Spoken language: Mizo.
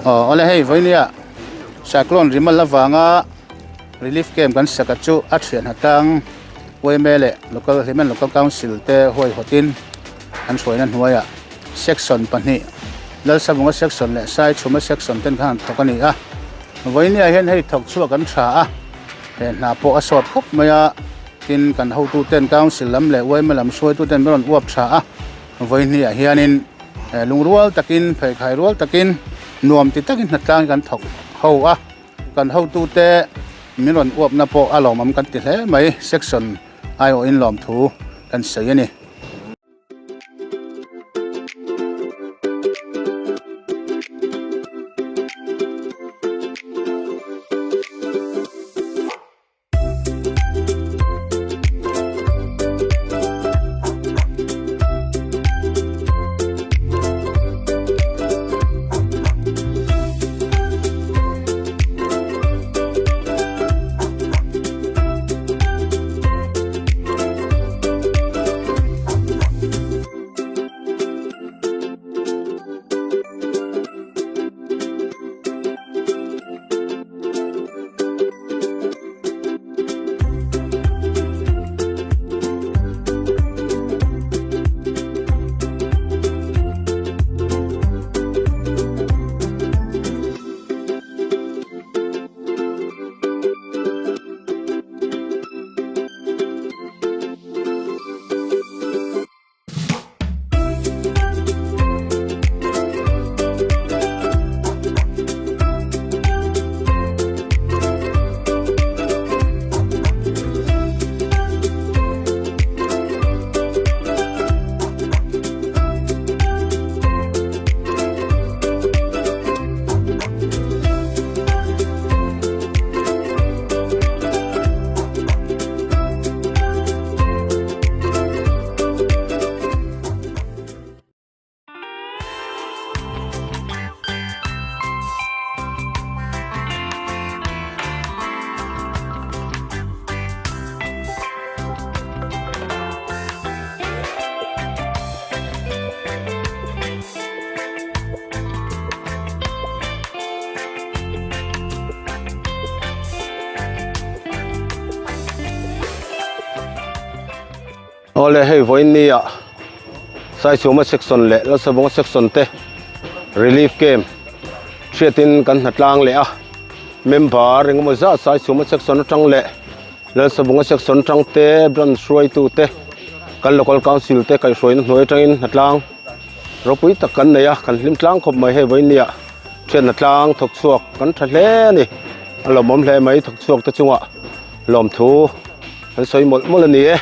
Aw awle hei vawinia cyclone rimal avanga relief camp kan saka chu a thian atang yma leh local Hlimen local council te huaihawtin an hruaina hnuaiah section pahnih Lalsavunga section leh Saichhuma section ten khan an thawk a ni a vawinia hian hei thawk chhuak an tha a he hna pawh a sawt khawp mai a tin kan hotu ten council lam leh yma lam hruaitu ten an rawn uap tha a vawihniah hianin. Lungrual takin, pheikhai rual takin, nuam ti takin hnatlang kan thawk ho a, kan hotute min rawn uapna pawh a lawmawm kan ti hle mai, section aiawhin lawmthu kan sawi a ni. Awle hei vawiin ni ah Saichhuma section leh Lalsavunga section te relief camp hriatin kan hna tlang leh a member engemaw zat Saichhuma section atang leh Lalsavunga section atang te branch hruaitu te kan local council te kaihhruaina hnuai atangin hna tlang ropui tak kan nei a kan hlim tlang khawp mai hei vawiin ni ah thianna tlang thawk chhuak kan tha hle a ni a lawmawm hle mai thawk chhuak te chungah lawmthu an sawi mawlh mawlh a ni e.